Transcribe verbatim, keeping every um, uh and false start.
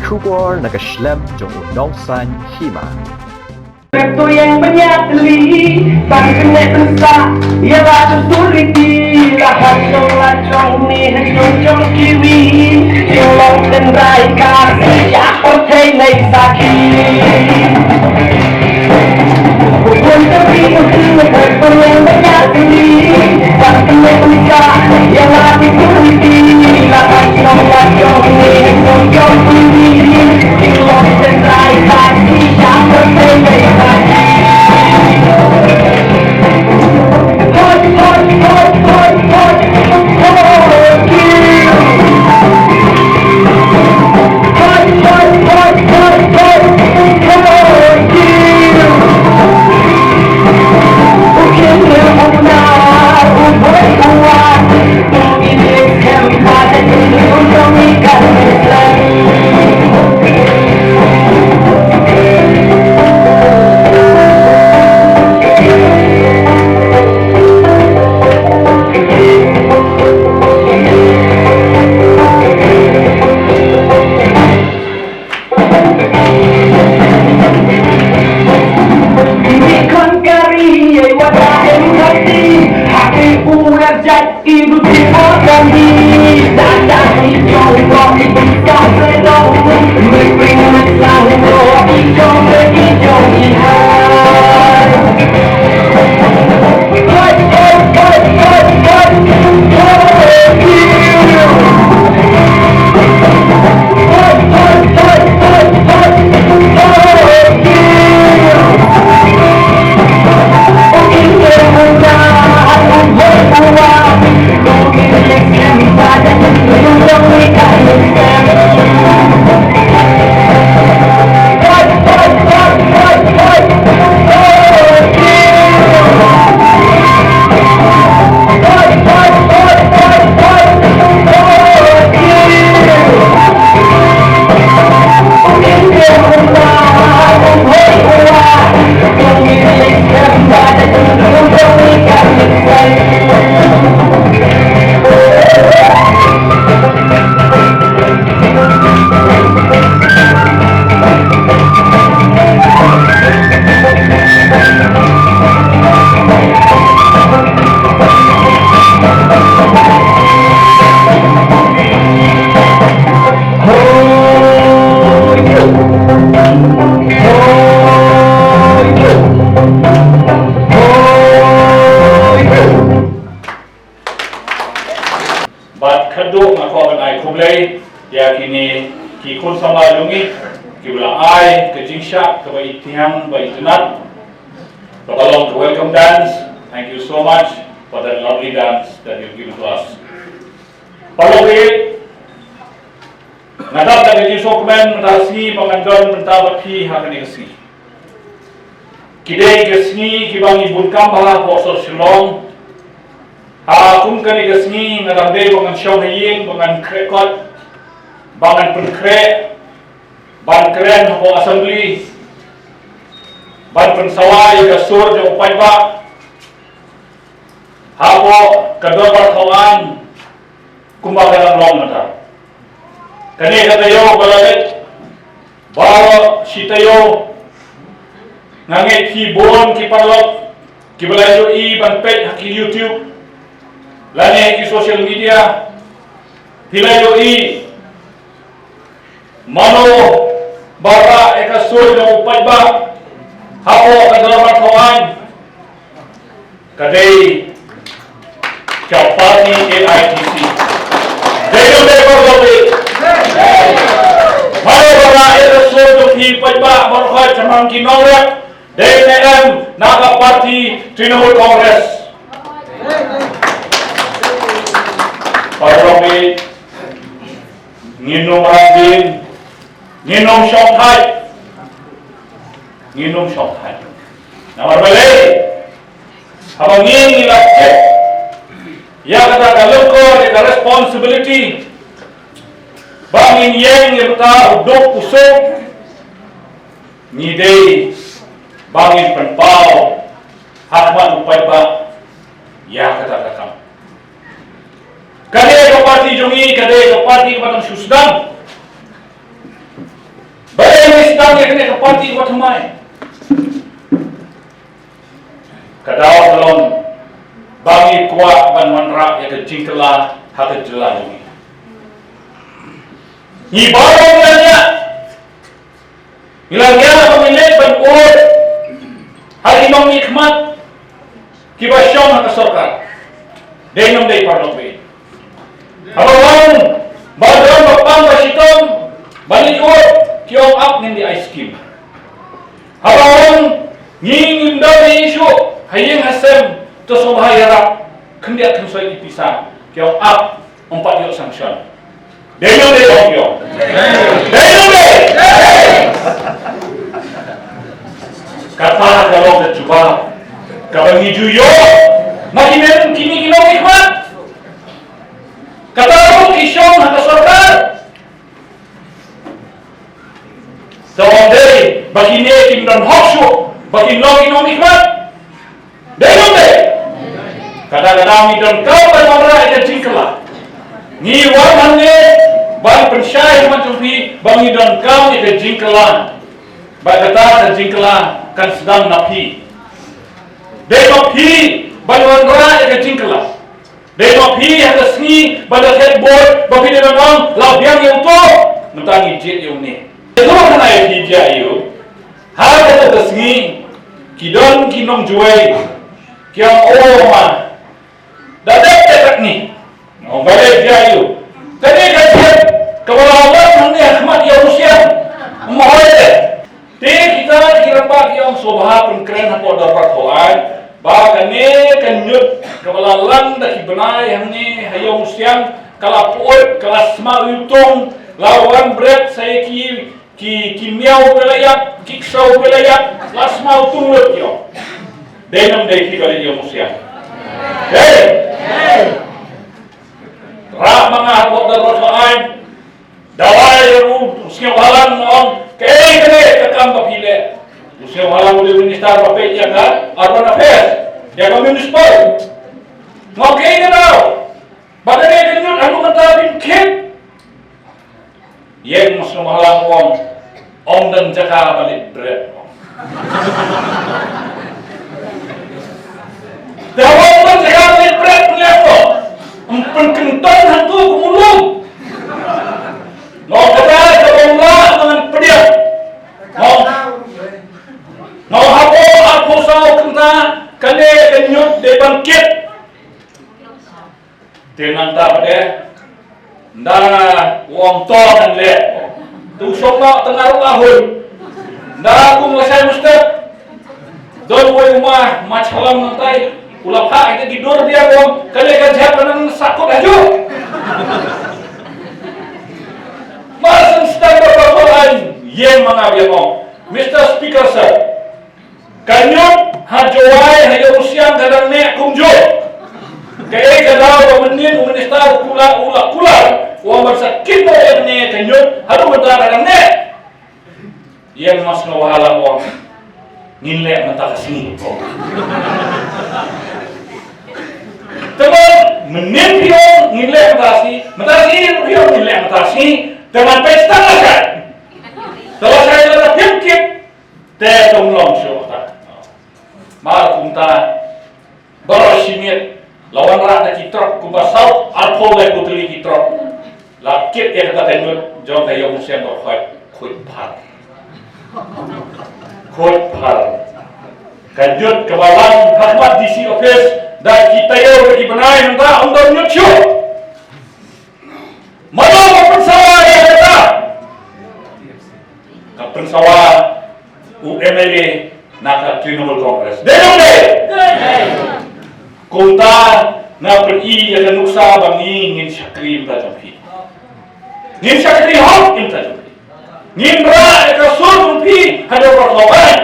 Khubor na ka shlem jong u Nongsaiñ Hima. Ka tu ïeng bniat li, ban kane ban sa, ïa la tu tu riti, la ha jong la jong ni, ha jong jong kiwi, jong long tynrai ka, ïa pyrthei nei sakhi. Bad khatduh nga kwah ban ai khublei ïa kine ki khun samla jong ngi kiba la ai ka jingshah kaba i thiang ba i tynnat, kaba long ka welcome dance. Thank you so much for that lovely dance that you've given to us. Paralok, nga dap da ka jingsngewkmen mynta ka sngi ba ngan don mynta bad phi ha kane ka sngi. Ki dei ka sngi kiba ngi bun kam bha hapoh sor Shillong. Ha kum kane ka sngi nga dang dei ba ngan shong ha ïing, ba ngan khreh kot, ba ngan pynkhreh, ban kren hapoh assembly, ban pynsawa ïa ka sur jong u paidbah hapoh ka dorbar thaw aiñ. Kumba ka dang long mynta. Kane ka taïew ba la leit baroh shi taïew, nga ngeit ki bun ki paralok kiba la ïohi ban peit ha ki YouTube lane ki social media, ki la ïohi mano ba rah ïa ka sur jong u paidbah hapoh ka dorbar thaw aiñ. Ka dei ka party A I T C. Dei ne em, dei, paralok, dei? Mano ba rah ïa ka sur jong phi paidbah baroh khoit, shaphang ki nongrep, dei ne em na ka party Trinamool Congress? Paralok, dei, ngin ym rah dien, ngin ym shongthait, ngin ym shongthait. Namar balei? Haba ngi, ngi la check ïa kata ka lyngkor, ïa ka responsibility ba ngin ïeng ïa kata u duk u suk, ngi dei ba ngin pynpaw ha khmat u paidbah ïa kata ka kam. Ka dei ka party jong ngi, ka dei ka party kaba dang shu sdang. Ïa kane ka party wat thymmai. Ka daw ka long ba ngi kwah ban wanrah ïa ka jingkylla ha ka jylla jong ngi. Ngi baroh ngi la ngiah, ngi la ngiah ba ngi leit ban ud ha ki nongmihkhmat kiba shong ha ka sorkar. Dei nong dei paralok beit. Haba wan ba don ba pang ba shitom ban leit ud, ki ong ap ngin leit ai skim. Haba wan ngi ngim don issue ha ïing ha sem, to sngewbha ïarap khyndiat khynsoit ïa ki pisa, ki ong ap, ym pat ïoh sanction. Dei nong dei ong ïoh. Dei nong dei. Kata ka long ka jubab kaba ngi ju ïoh na kine kine ki nongmihkhmat. Kata ruh ki shong ha ka sorkar. Te ym dei ba kine kim don hok shuh ba kin long ki nongmihkhmat. Dei nong dei. Kata kata ngi donkam ban wanrah ïa ka jingkylla. Ngi wan hangne ban pynshai ha khmat jong phi ba ngi donkam ïa ka jingkylla. Ba kata ka jingkylla kan sdang na phi. Dei ma phi ban wanrah ïa ka jingkylla. Dei ma phi ha ka sngi ba la thep vote ba phi dei ban ong la biang ïa uto, mynta ngi jied ïa une. Te to hana ïa phi jia ïa u. Ha kata ka sngi ki don ki nongjuwai ki ong, o ma, da dep te katni. Ong, balei jia ïa u? Kane ka jied kaba la wan hangne ha khmat ïa u Siang, ym hoi te. Te kita ki rangbah ki ong sngewbha pynkren hapoh dorbar thawaiñ ba kane ka ñiut kaba la lang da ki bnai hangne ha ïong u Siang ka la pyut, ka la sma u iwtung, la wan bret sa ïa ki, ki, ki miaw ba la ïap, ki ksew ba la ïap, la sma u iwtung lut ïong. Dei ne ym dei ki ba la ïong u Siang? Dei. Rah ma nga hapoh dorbar thawaiñ. Dawai ïa u Sniawbhalang, nga ong, kaei kane ka kam ba phi leh? U Sniawbhalang u dei u minister ba peit ïa ka urban affairs, ïa ka municipal. Nga ong, kaei ka daw ba kane ka ñiut haduh mynta phim kit? Ïeng u Sniawbhalang u ong, ym don jaka ba leit bret. Te haba ym don jaka ba leit bret, pynlong ko, ym pynkyntang hangtu ka mulung. Nga ong kata kaba ym lah ban pdiang. Nga ong, nga ong hapoh arphew saw kynta kane ka ñiut dei ban kit. Te nangta pat de, nda u ong to ngan leh. Te u shong noh tang ruh la hun. Nda kum ka shai mynstep. Don uwei u ma, ma Chalam nangtai. U la phah ïa ki dur biang, u ong, kane ka jhep ka nang sahkut hajuh. Mar syn step ba ka ïeng ma nga biang, ong, Mister Speaker sir, ka ñiut ha Jowai ha ïong u Siang ka dang neh kumjuh. Kaei ka daw ba mynnin u minister u kular, u la kular, u ong ban sa kit noh ïa kane ka ñiut haduh mynta ka dang neh? Ïeng ma Sniawbhalang u ong, ngin leh mynta ka sngi. Te mynnin phi ong ngin leh mynta ka sngi, mynta ka sngi phi ong ngin leh mynta ka sngi, te ngan peit tang lashai. Te lashai lada phim kit, te to ym long shuh kata. Mar kumta baroh shi miet la wanrah da ki trok kumba saw arphew laiphew tylli ki trok. La kit ïa kata ka ñiut jong ka ïong u Siang ba khuid, khuid phar. Khuid phar. Ka ñiut kaba lang ha khmat D C office da ki taïew da ki bnai, nangta ym don ñiut shuh. Mano ba pynsawa ïa kata? Ka pynsawa u M L A na ka Trinamool Congress. Dei ne ym dei? Kumta nga pyni ïa ka nuksa ba ngi ngin shakri ïa ka jong phi. Ngin shakri hok ïa ka jong phi. Ngin rah ïa ka sur jong phi ha dorbar thawaiñ.